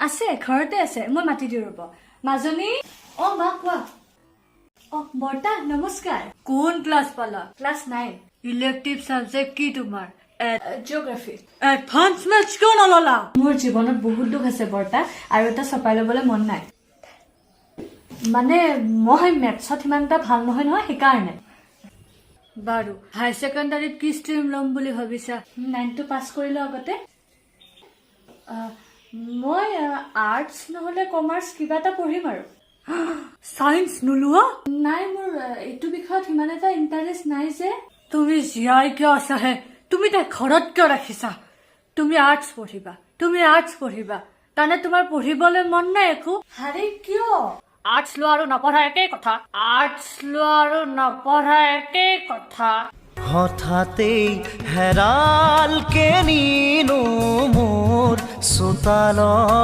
আছে, ঘৰতে আছে। মই মাতি দিওঁ, ৰ'ব। মাজনী! অ মা, কোৱা। অ বৰ্তা, নমস্কাৰ। কোন ক্লাছ পালা? ক্লাছ 9। ইলেক্টিভ চাবজেক্ট কি তোমাৰ? জিঅ'গ্ৰাফী। এডভান্স মেথছ কিয় নললা? মোৰ জীৱনত বহুত দুখ আছে বৰ্তা, আৰু এটা চপাই ল'বলৈ মন নাই। মানে মই মেথছত সিমান এটা ভাল নহয় নহয়, সেইকাৰণে। বাৰু, হাই ছেকেণ্ডাৰীত কি ষ্ট্ৰীম ল'ম বুলি ভাবিছা? নাইনটো পাছ কৰিলোঁ আগতে। মই আৰ্টছ নহ'লে কমাৰ্চ কিবা এটা পঢ়িম আৰু। চায়েন্স নোলোৱা? নাই, মোৰ এইটো বিষয়ত সিমান এটা ইণ্টাৰেষ্ট নাই যে। তুমি জীয়াই কিয় আছাহে? তুমি তাইক ঘৰত কিয় ৰাখিছা? তুমি আৰ্টছ পঢ়িবা, তুমি আৰ্টছ পঢ়িবা। তাৰমানে তোমাৰ পঢ়িবলৈ মন নাই একো? আৰে, কিয়? আৰ্টছ লোৱা আৰু নপঢ়া একেই কথা। আৰ্টছ লোৱা আৰু নপঢ়া একেই কথা। হঠাতেই হেৰাল কেনিনো মোৰ চোতালত।